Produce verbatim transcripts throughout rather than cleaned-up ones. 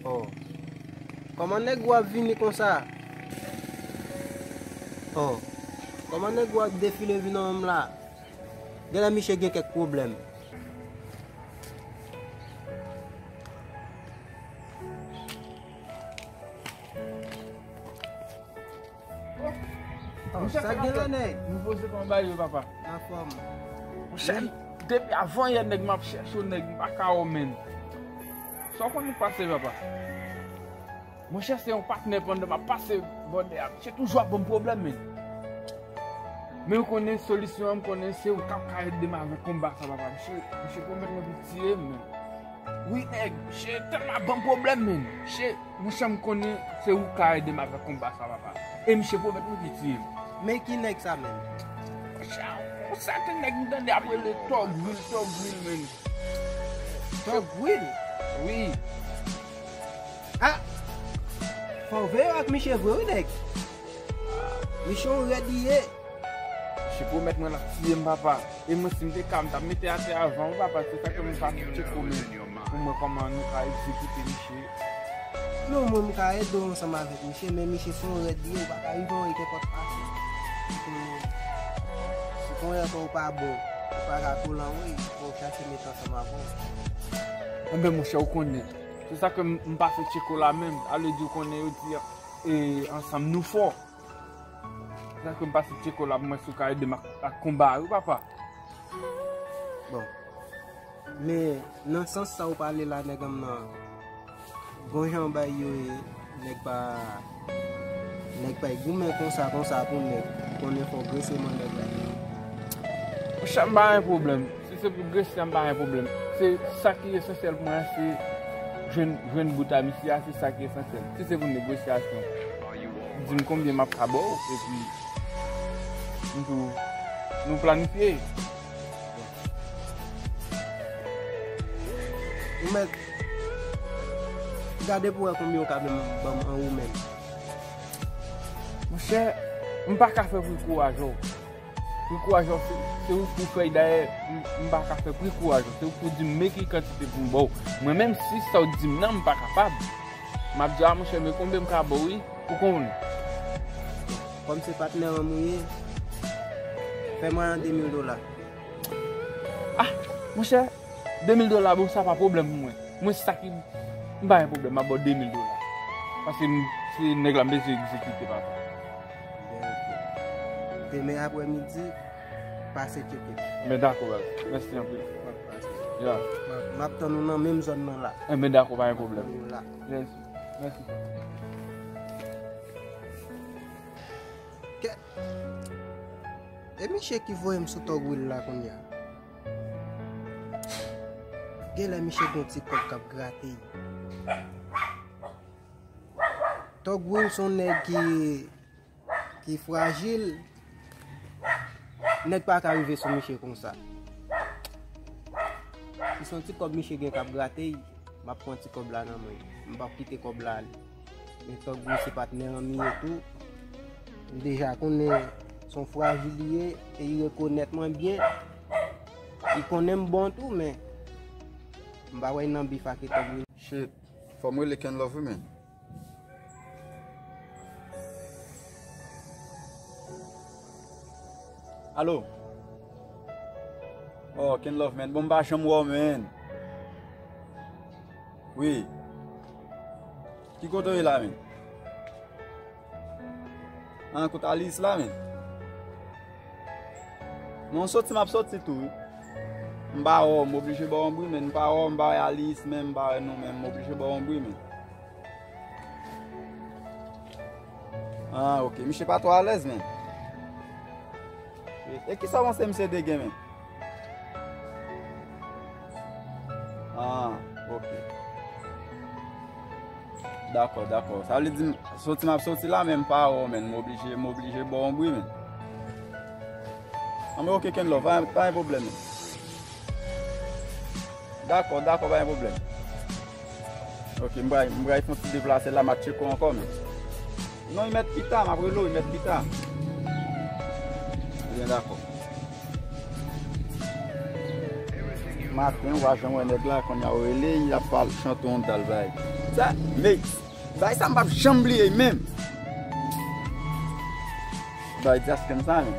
Oh. Kòman nèg ou ap vini konsa? Oh. Kòman nèg ou ap defile vin nan menm la? Genlè misye gen kèk pwoblèm. Oh, sa k genlè, nèg? Nouvo se kòman bagay yo, papa? Anfòm. Monchè, depi avan yè, nèg, m ap chèche w, nèg, m pa ka wè w, menn. Sa w konn ki pase, papa? Monchè, se yon patnè pandan m ap pase bò dèyè a. Misye toujou ap ban m pwoblèm, menn. Men ou konnen solisyon an, m konnen se ou k ap ka ede m avèk konba sa, papa. Misye, misye pwomèt mwen pou tiye m, menn. Wi, nèg, misye tèlman ap ban m pwoblèm, menn. Misye, monchè, m konnen se ou k ka ede m avèk konba sa, papa. E misye pwomèt mwen pou tiye m. Men ki nèg sa menm? Monchè, yon sèten nèg m tande ap rele Tòg Wil, Tòg Wil, menn. Tòg Wil? Wi. Ah! Fò w veye w ak misye vre wi, nèg. Misye yon rèd li ye. Misye pwomèt mwen l ap tiye m, papa. E mwen, si m te ka, m t ap mete atè avan w, papa. Se sa ke m pase tcheko, menn, pou m wè kòman nou ka egzekite misye. Non, mwen, m ka ede w ansanm avèk misye, men misye se yon rèd li ye, ou pa ka rive anyen kenpòt fason. Si konn, si konn lè kò w pa bon, ou pa ka kole anyen, fò w chache mete ansanm avè w. Enben, monchè, ou konnen. Se sa ke m, m pase tcheko la menm. Sa vle di, ou konnen, yo di, e, ansanm nou fò. Se sa ke m pase tcheko la pou m wè si w ka ede m ak, ak konba a wi, papa. Bon. Men, nan sans sa w pale la, nèg an m nan, gon jan bagay yo ye, nèg pa, nèg pa goumen konsa, konsa pou nèg, konnen fò w grese men nèg la. Monchè, m pa gen pwoblèm. Si se pou grese a, m pa gen pwoblèm. Se sa ki esansyèl pou mwen, se jwenn, jwenn bout a misye a, se sa ki esansyèl. Si se pou negosyasyon, di m konbyen m ap ka ba w, epi nou tou, nou planifye. Ou mèt gade pou wè konbyen ou ka ban m, ban m an ou menm. Monchè, m pa ka fè pri kouraj ou. Pri kouraj ou, se, se ou k pou fè l. Dayè, m, m pa ka fè pri kouraj ou. Se ou k pou di m men ki kantite pou m ba w. Mwen menm, si sa w di m nan, m pa kapab. M ap di w, a, monchè, men konbyen m ka ba w, wi. Ou konprann? Kòm se patnè an m ou ye, fè mwen an de mil dola. Ah, monchè, de mil dola, bon, sa pa pwoblèm pou mwen. Mwen, sa ki, m pa gen pwoblèm, m ap ba w de mil dola. Paske m, se nèg la m bezwen egzekite, papa. Bèl kou. Demen aprè midi, pase tcheke. Men dakò, baz. Mèsi anpil. W ap pase. Ya. M ap, m ap tann ou nan menm zòn nan la. Enben dakò, pa gen pwoblèm. M ap tann ou la. Mèsi. Mèsi, papa. Kèt. E misye ki voye m sou Tòg Wil la kounye a? Genlè misye gen yon ti kòb k ap grate. Tòg Wil se yon nèg ki, ki frajil. Nèg pa ka rive sou misye konsa. Si se yon ti kòb misye gen k ap grate, m ap pran ti kòb la nan men l. M p ap kite kòb la ale. Men Tòg Wil se patnè an m ye tou. M deja konnen se yon frajil li ye, e li rekonèt mwen byen. Li konnen m bon tou, men m pa wè nan bif ak Tòg Wil. Shit, fò m rele Ken Love wi, men. Alo? Oh, Ken Love, man. Bon, m pa janm wè w, man. Wi. Ki kote w ye la, man? An, kote Alice la, man? Non, soti, m ap soti tou, wi. M pa wè w, m oblije ba w yon bri, man. M pa wè w, m pa wè Alice, man, m pa wè nou, man. M oblije ba w yon bri, man. Ah, ok. Misye pa twò alèz, man. E, e kisa w panse misye te gen, man? Ah, ok. Dakò, dakò. Sa vle di, m, soti m ap soti la, men m pa wè w, man. M oblije, m oblije ba w yon bri, man. Ah, men ok, Ken Love, pa, pa gen pwoblèm, man. Dakò, dakò, pa gen pwoblèm. Ok, m pral, m pral fè yon ti deplase la, m ap tcheke w ankò, men. Non, li mèt pita, m ap rele w, li mèt pita. Ebyen, dakò. Maten, w pa janm wè nèg la, kounye a w rele, y ap pale, chante yon dal bagay. Sa, men, bagay sa m p ap janm bliye menm. Bay Dyaspè m sa menm.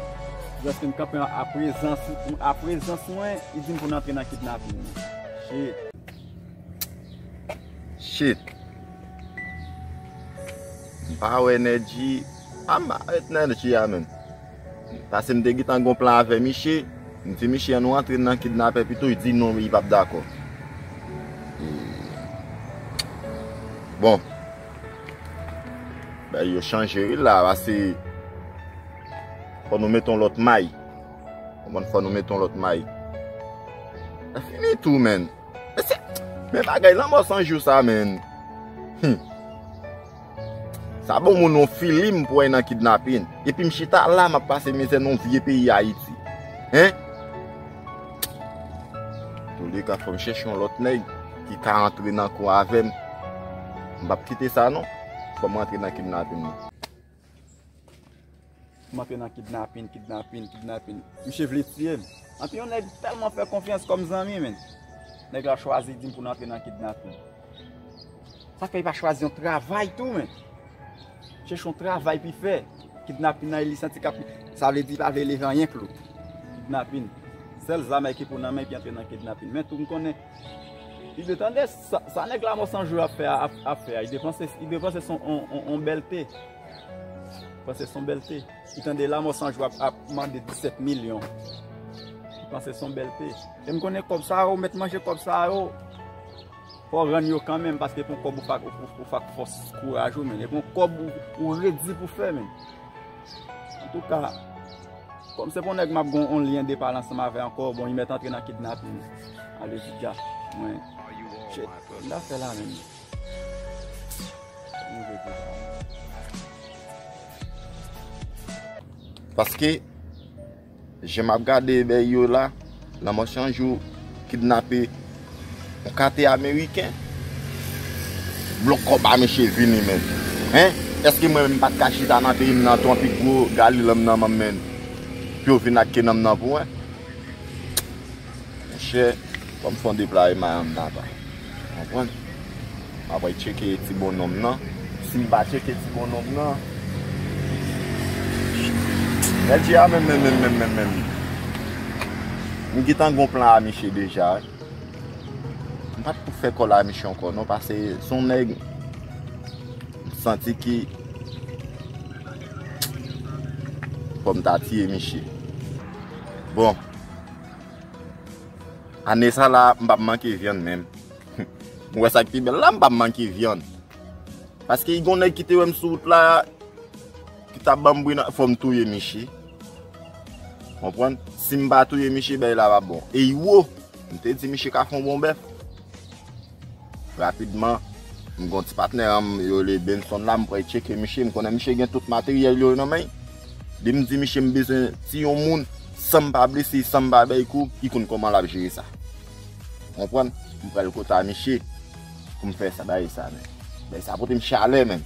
Dyaspè m kanpe a prezans, a prezans mwen, li di m pou n antre nan kidnapin. Shit. Shit. M pa wè Nèji. A m pa wè Nèji a menm. Paske m te gentan gon plan avè miche. M di miche an nou antre nan kidnapè pito, li di non, li p ap dakò. E, bon. Bagay yo chanje wi la, paske fò nou mete yon lòt may. Konprann, fò nou mete yon lòt may. Sa fini tou, menn. Men se, men bagay lanmò san jou sa, menn. Hmm. Sa bon moun yon filim pou al nan kidnapin. Epi m chita la, m ap pase mizè nan yon vye peyi Ayiti. Hein? Touleka, fò m chèche yon lòt nèg ki ka antre nan kou avè m. M p ap kite sa, non. Fò m antre nan kidnapin nan. M antre nan kidnapin, kidnapin, kidnapin. Misye vle tiye m. Anpi yon nèg tèlman fè konfyans kòm zanmi, menn. Nèg la chwazi di m pou n antre nan kidnapin. Sa fè li pa chwazi yon travay tou, menn. Chèche yon travay pou l fè. Kidnapin nan, li santi k ap, sa vle di li pa vle leve anyen klou. Kidnapin. Sèl zam ki pou nan men, epi antre nan kidnapin. Men tou m konnen. Li dwe tande sa, sa nèg Lanmò San Jou ap fè a, ap, ap fè a. Li dwe panse, li dwe panse se yon, yon, yon, yon bèlte. Panse se yon bèlte. Li tande Lanmò San Jou ap, ap mande disèt milyon. Li panse se yon bèlte. E m konnen kòb sa yo, mèt manje kòb sa yo. Fò w rann yo kanmenm, paske e pa yon kòb ou fè ak, ou, ou, ou fè ak fòs kouraj ou, menn. E pa yon kòb ou, ou redi pou fè, menn. Antouka, kòm se pa yon nèg m ap gen yon lyen de pale ansanm avè ankò, bon, li mèt antre nan kidnapin. Ale, Didja, mwen. Shit, m ta fè la menm. Move kou sa. Paske, jan m ap gade bèy yo la, Lanmò San Jou kidnape yon kate ameriken. Blòk kòb a mesye vini, menn. Hein? Èske mwen menm m pa t ka chita nan peyi m nan, twonpe gwo galil m nan, menn, pou yo vin ak kenanm nan pou mwen? Monchè, fò m fè yon deplwaye mayon m, papa. Konprann? M ap al tcheke ti bonnonm nan. Si m pa tcheke ti bonnonm nan, Nèji a menm, menm, menm, menm, menm, menm. M gentan gon plan a miche deja, wi. M pa t pou fè kòl a miche ankò, non, paske se yon nèg m santi ki fò m ta tiye miche. Bon. Ane sa la, m p ap manke vyann menm. M wè sa k pi bèl la, m p ap manke vyann. Paske gon nèg ki te wè m sou wout la, ki t ap ban m bri nan, fò m touye miche. Konprann? Si m pa touye miche, bagay la p ap bon. E i wo, m te di miche ka fè yon bon bèf. Rapidman, m gon ti patnè an m, yo rele Benson la, m pral tcheke miche, m konnen miche gen tout materyèl yo nan men l. Depi m di miche m bezwen tiye yon moun, san m pa blese, san m pa bay kou, li konn kòman l ap jere sa. Konprann? M pral kote a miche pou m fè sa, bagay sa, menn. Bagay sa pote m chalè, menn.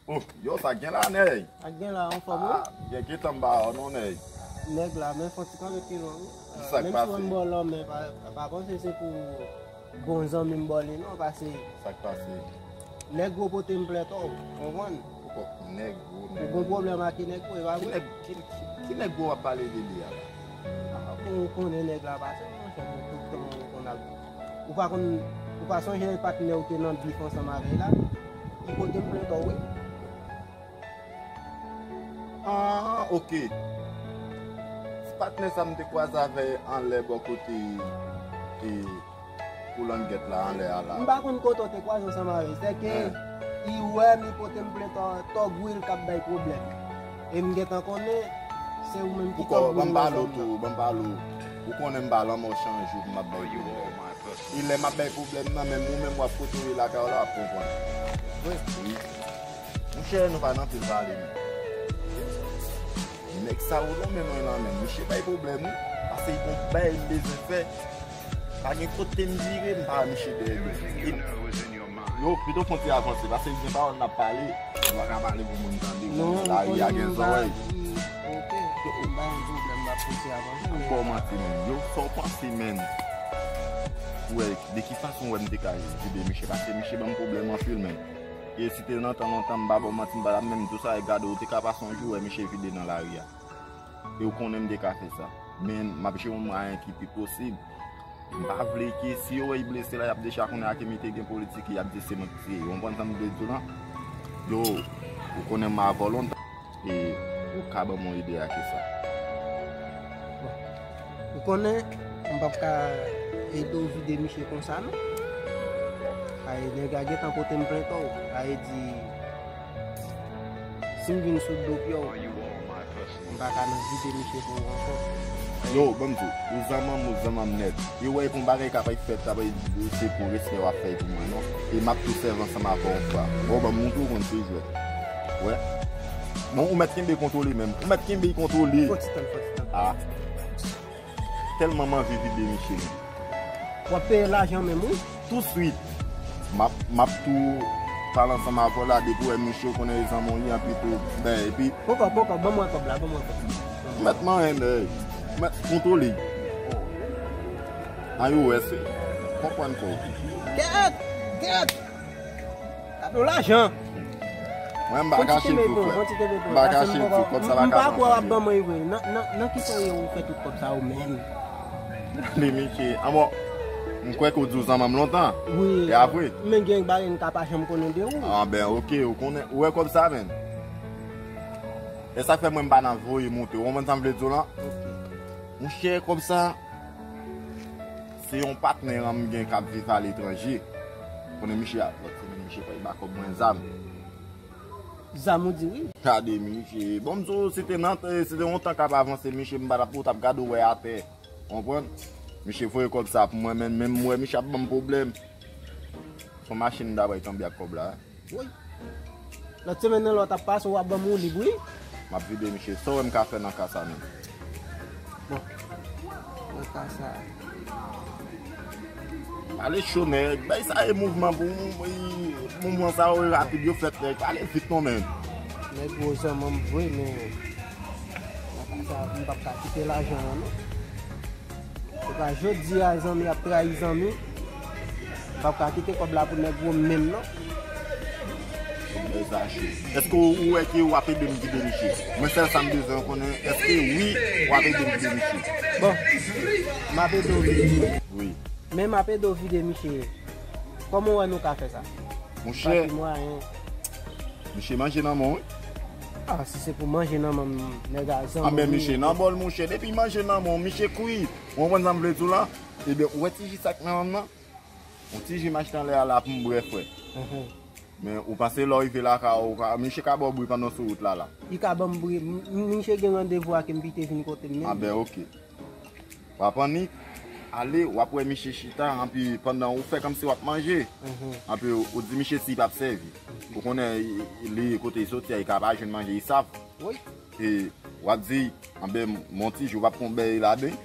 Oh, yo, sa k gen la, nèg? Sa k gen la, anfòm, wi? Ah, gen gentan m ba w non, nèg. Nèg la, men fò ti kanpe pi lwen, wi. Ki sa k pase? Menm si w wè m ba w lanmen, pa, pa panse se pou bon zanmi m ba w li, non, paske sa k pase? Nèg gwo pote m plent, ou konprann? Poko nèg gwo, nèg gwo. Ou gon pwoblèm ak nèg gwo, e pa vre? Ki nèg, ki, ki, ki nèg gwo w ap pale de li a la? Ah, bon, ou konnen nèg la pase, monchè, bon, tout tan ou konn ap Ou pa konn, ou pa sonje patnè ou te nan bif ansanm avè l la? Li pote m plent ou, wi. Ah, ok. Ti patnè sa m te kwaze avè anlè bò kote, e, Koulangèt la, anlè a la. M pa konn kote w te kwaze ansanm avè l. Sèke, eh, li wè m, li pote m plent Tòg Wil k ap bay pwoblèm. E m gentan konnen se ou menm ki Tòg Wil nan zòn nan. Ban m pale w tou, ban m pale w. Ou konnen m pa Lanmò San Jou pou m ap bay pwoblèm. E lè m ap bay pwoblèm nan, menm ou menm w ap kote w ye lakay w la, w ap konprann. Wi. Monchè, nou pa nan anpil pale, non. Nèg sa ou lonmen mwen lan menm. Misye bay pwoblèm, wi. Pase l gon bagay m bezwen fè. Pa gen kote m vire, m pa wè misye dèyè do. E m- Yo, pito fon ti avanse, pase l gen pawòl n ap pale. Nou pa ka pale pou moun tande, ou konnen lari a gen zòrèy. Ok, m pa gen pwoblèm, m ap pouse avanse, men. Bon, manti, men. Yo, sa w panse, men? Ou wè, de ki fason w wè m te ka vide misye? Pase misye ban m pwoblèm anpil, men. E si te nan tan lontan, m pa ba w manti, m pa t ap menm di w sa, e gade, ou te ka pase yon jou, wè misye vide nan lari a. E ou konnen m te ka fè sa. Men, m ap jere yon mwayen ki pi posib. M pa vle ke si yo wè y blese la, y ap deja konnen a ke m te gen politik, y ap di se mwen ki tiye. Ou konprann sa m vle di w lan? Yo, ou konnen m avè w lontan. E ou ka ban m yon ide a ke sa. Bon. Ou konnen, m p ap ka ede w vide misye konsa, non. Ay, nèg la gentan pote m plent w. Sa vle di, si m vin sou do pye w, m pa ka nan vide misye pou ou ankò. Yo, ban m di w, ou zanmanm, ou zanmanm nèt. E w wè, pou yon bagay kapab fèt, kapab se pou respè w ap fè pou mwen, non. E m ap tou sèvi ansanm avè w yon fwa. Bon, ban m montre w konn se jwèt. Wè. Bon, ou mèt kenbe kontwole menm. Ou mèt kenbe kontwole. Fò ti tann, fò ti tann. Ah. Tèlman m anvi vide misye. W ap peye lajan menm, wi. Touswit. M ap, m ap tou pale ansanm avè w la, depi w wè misye, ou konnen e zanmi w ye, anpi tou, ben, epi Poko, poko, ban mwen kòb la, ban mwen kòb la. Mèt manyen, nèg. Mèt kontwole. An yo wè se. Konprann kò. Kèt! Kèt! Gade w lajan. Mwen, m pa kache l tou, frè. M pa kache l tou, kòb sa pa ka pran. M pa kwè w ap ban mwen vre. Nan, nan, nan ki sa w ye ou fè tout kòb sa ou menm? Gade misye. An bon, m kwè ke w di w zanmanm lontan. Wi. E apre? Men gen bagay m ka pa janm konnen de ou. Ah, ben, ok, ou konnen, ou wè kòb sa, menm. E sa k fè mwen m pa nan voye monte. Ou konprann sa m vle di w lan? Ok. Monchè, kòb sa, se yon patnè an m gen k ap viv aletranje. Konnen misye a, lòt semèn, misye pral ba kòb mwen zam. Zam ou di wi? Gade misye. Bon, m di w, si te nan, si te yon tan k ap avanse, misye m pa t ap, ou t ap gade w wè atè. Konprann? Misye voye kòb sa pou mwen, men menm m wè misye ap ban m pwoblèm. Se yon machin m ta pral kanpe ak kòb la. Woy. Lòt semèn nan lè w t ap pase, w ap ban m woulib, wi. M ap vide misye. Sa w wè m ka fè nan ka sa menm? Bon. Nan ka sa. Pale cho, nèg. Bay sa e mouvman pou mou-, e, mouvman sa yo rapid, yo fèt, nèg. Pale vit non, menm. Nèg gwo zanmanm vre, men nan ka sa, m p ap ka kite lajan an, non. Se pa jodi a zanmi ap trayi zanmi. M p ap ka kite kòb la pou nèg gwo menm non. Mèt Zache. Èske ou, ou wè ke w ap ede m vide misye? Mwen sèl sa m bezwen konnen, èske wi, w ap ede m vide misye? Bon, m ap ede w vide. Wi. Men m ap ede w vide misye. Kòman w wè nou ka fè sa? Monchè. Pa gen mwayen. Misye manje nan men w, wi. Ah, si se pou manje nan men m, nèg a zanmi. Anben, misye nan bòl, monchè. Depi manje nan men w, misye kwi. Ou konprann sa m vle di w la? Ebyen, ou wè ti ji sa k nan men m nan? Yon ti ji m achte anlè a la pou m bwè, frè. Mhm. Men ou panse lè w rive lakay ou, ou ka, misye ka ba w bri pandan w sou wout la, la? Li ka ban m bri. M-, m-, misye gen randevou a ke m kite vin kote m menm. Anben, ok. W ap annik ale, w ap wè misye chita, anpi pandan ou fè kòmsi w ap manje, mhm, anpi ou, ou di misye si l p ap sèvi. Ou konnen, li, li kote li soti a, li ka pa jwenn manje, li sav. Wi. E w ap di, anben, m on ti jou, w ap pran yon bèy ladan.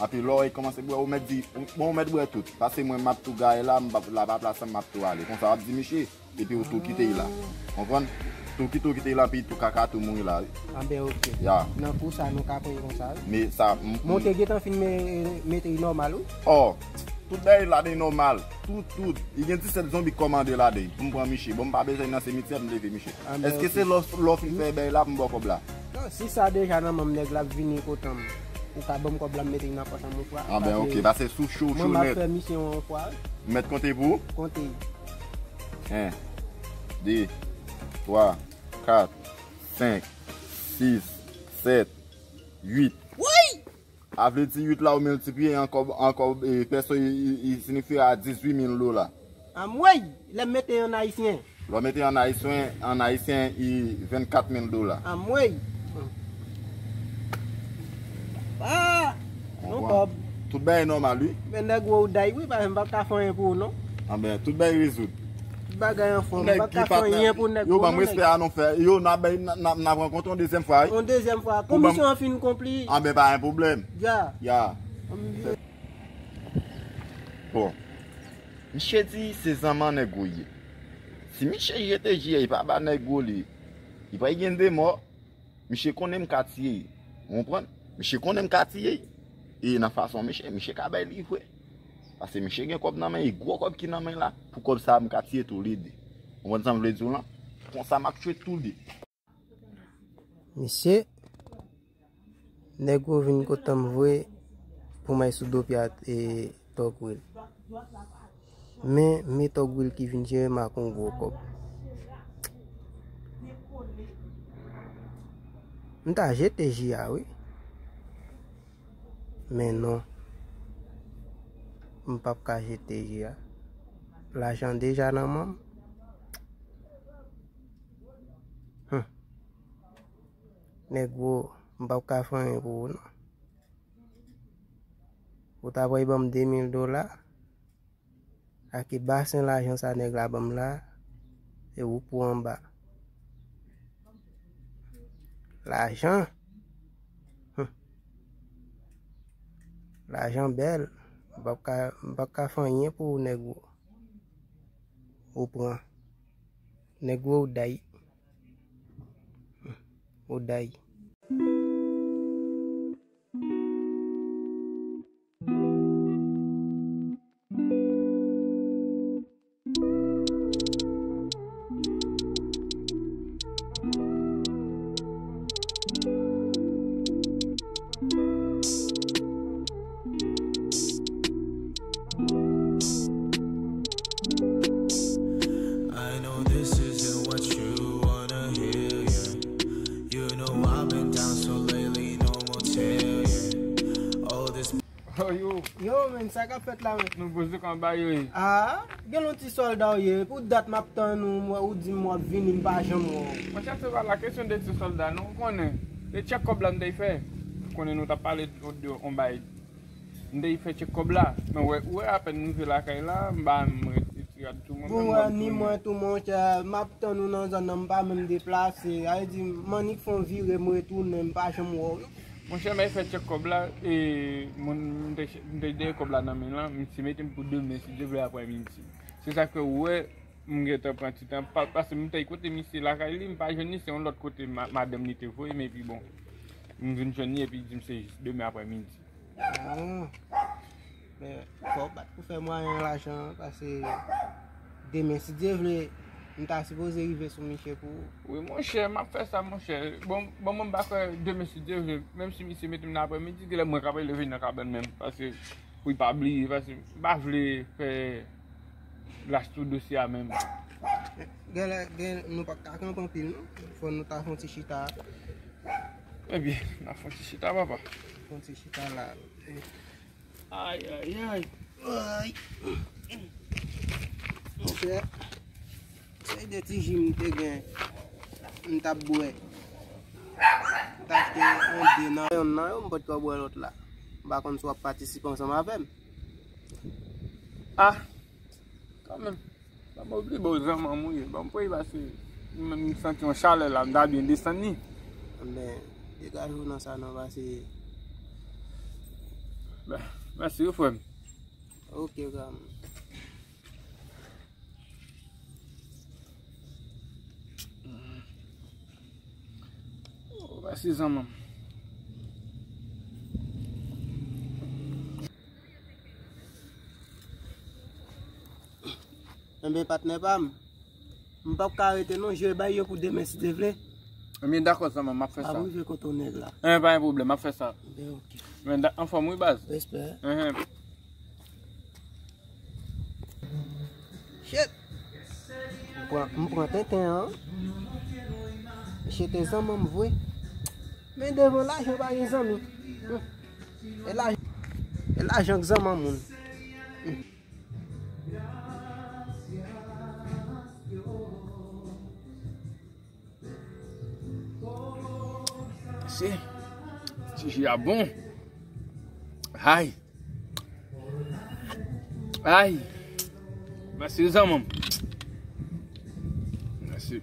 Anpi lè w kòmanse bwè, ou mèt di, ou, bon, ou mèt bwè tout. Pase mwen, m ap tou gaye la, m p ap, la pa plas la, m ap tou ale. Konsa, w ap di misye, epi ou tou kite l la. Konprann? Tou kite, ou kite l la, epi tou kaka tou mouri la, wi. Anben, ok. Ya. Nan kou sa, nou ka pran l konsa, wi. Men sa, m, m, men w te gentan fin me-, mete l nòmal, wi. Oh, tout bagay ladan nòmal. Tout, tout. Li gen disèt zonbi k kòmande ladan. Pou m pran misye. Bon, m pa bezwen nan simityè, m leve misye. Anben, ok. Èske se lè w, lè w fin fè bagay la pou m ba w kòb la? Non, si sa deja nan men m, nèg la ap vini kote m. Ou ka ban m kòb la, m mete l nan pòch an, mon frè. Anben, ok, pase sou cho, cho nèt. Mwen, m ap fè misye yon fwa, wi. Ou mèt konte pou ou? Konte. En, de, twa, kat, senk, sis, sèt, uit. Woy! A vle di uit la ou miltipliye an kòb, an kòb, e, pèso, i, i, i sinifye a dizuit mil dola. Anmwey! Lè m mete ann ayisyen. Lè w mete ann ayisyen, ann ayisyen, i vennkat mil dola. Anmwey! Ah! Yon kòb. Tout bagay nòmal, wi. Men nèg ou day, wi, pa, m p ap ka fè anyen pou ou, non. Anben, tout bagay rezoud. Tout bagay anfòm, m p ap ka fè anyen pou nèg ou, non, nèg. Yo ban m respè a, non, frè. Yo, n a bay, n a, n a, n a rankontre yon dezyèm fwa, wi. Yon dezyèm fwa. Komisyon an fin konpli. Anben, pa gen pwoblèm. Ya. Ya. Bon. Misye di se zanman nèg ou ye. Si misye jete ji a, li pa ba nèg ou li, li pral gen de mò. Misye konnen m ka tiye. Ou konprann? Misye konnen m ka tiye. E nan fason misye, misye ka bay li vre. Paske misye gen kòb nan men, e gwo kòb ki nan men la. Pou kòb sa a, m ka tiye toulede. Ou konprann sa m vle di w lan? Konsa, m ap tchwe toulede. Mesye, nèg ou vin kote m vre pou m al sou do pye a, e, Tòg Wil. Men, men Tòg Wil ki vin jere m ak yon gwo kòb. M ta jete ji a, wi. Men non. M p ap ka jete ji a. Lajan deja nan men m. Hum. Nèg ou, m p ap ka fè anyen pou ou, non. Ou ta pral ban m de mil dola, ak basen lajan sa nèg la ban m la, e ou pou anba. Lajan! Hum. Lajan bèl. M p ap ka, m p ap ka fè anyen pou ou, nèg ou. Ou pran. Nèg ou, ou day. Ou day. I know this isn't what you wanna hear, yeah. You know I've been down so lately, no motel, yeah. All this Oh, yo. Yo, men, sa k ap fèt la, men? Nou poze kòm ba yo ye. Ah, gen yon ti sòlda w ye. Pou dat m ap tann ou, m wè ou di m w ap vini, m pa janm wè w. Monchè, se pa la kesyon de ti sòlda, non, ou konnen. E tchèk kòb la m te fè. Ou konnen nou t ap pale de, de yon bay. M te fè tchèk kòb la. Men wè, ou wè apèn m rive lakay la, m pa menm ret, ret, ret tou mwen. Bon, menm wè, ni mwen tou, monchè, m ap tann ou nan zòn nan, m pa menm deplase. A vle di, m annik fè yon vire, m retounen, m pa janm wè w, non. Monchè, m al fè tchèk kòb la, e moun, m te, m te dèyè kòb la nan men l lan, misye mete m pou demen, si Dye vle, aprè midi. Se sa k fè ou wè, m gentan pran ti tan, pa, paske m te kote misye lakay li, m pa jwenn li, se yon lòt kote ma-, madanm li te voye m, epi bon, m vin jwenn li, epi li di m se jis demen aprè midi. Ah. Men, fò w bat pou fè mwayen lajan an, paske demen, si Dye vle, m ta sipoze rive sou misye pou ou. Wi, monchè, m ap fè sa, monchè. Bon, bon, mwen m pa kwè demen, si Dye vle, menm si misye mete m nan aprè midi, genlè mwen k ap leve nan kabann menm, paske pou l pa bliye, paske m pa vle fè lach sou dosye a menm. Genlè, gen, nou pa t ka kanpe anpil, non. Fò nou ta fè yon ti chita. Ebyen, n a fè yon ti chita, papa. Fè yon ti chita la. Ay, ay, ay. Ay. Monchè, se de ti ji m te gen, m t ap bwè. M t achte yon de nan yonn nan yo, m potko bwè lòt la. M pa konn si w ap patisipe ansanm avè m. Ah, kanmenm. Ban m oubli bon zanmanm ou ye. Ban m pran pase. M, m santi yon chalè la, m ta byen desann li. Men, degaje w nan sa non, pase. Ben, mèsi wi, frè m. Ok, frè m. Oh, mèsi zanmanm. Enben, patnè pa m, m p ap ka rete non, jwe bay yo pou demen si Dye vle. Enben, dakò, zanmanm, m ap fè sa. M ap rive kote w nèg la. Enben, pa gen pwoblèm, m ap fè sa. Enben, ok. Men, anfòm wi, baz. Respè. Enhen. Shit. M pran, m pran tenten an. Misye te zanmanm vre. Men devan lajan pa gen zanmi. Hmm. E lajan, e lajan k zanmanm moun. Hmm. Se ti ji a bon. Hay. Ay. Mèsi, zanmi m. Mèsi.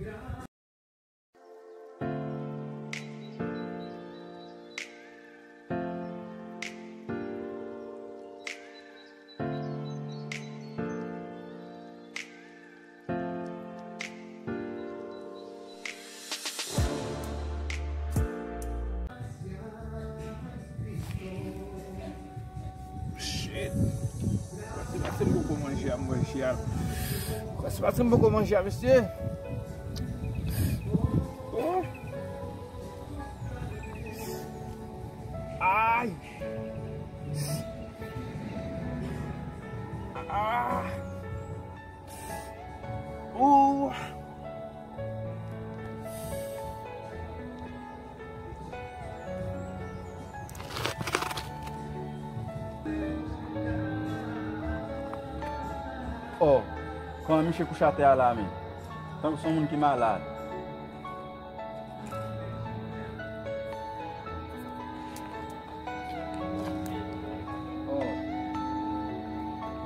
Shit. Pase, pase m poko manje a, m wè je a. Pase, pase m poko manje a, mesye. Oh. Ay. Ah. Ooh. Oh, kòman misye kouche atè a la, men? Tankou se yon moun ki malad. Oh.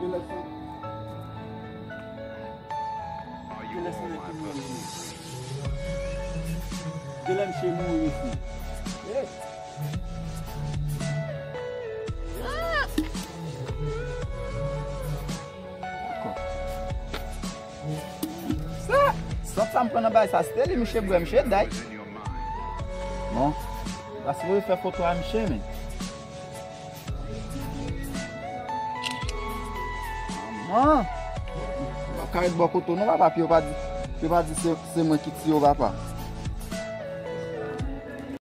Yo lè sa. Yo lè sa nèg ki mouri mesye. Yo lè misye mouri mesye. Eh. Sa, sant sa m pran nan bagay sa, se te li, misye bwè, misye day. Bon, la si yo fè foto a misye, men. Manman, m ap ka ret bò kote w non, papa, pou yo pa di, pou yo pa di se, se mwen ki tiye w, papa.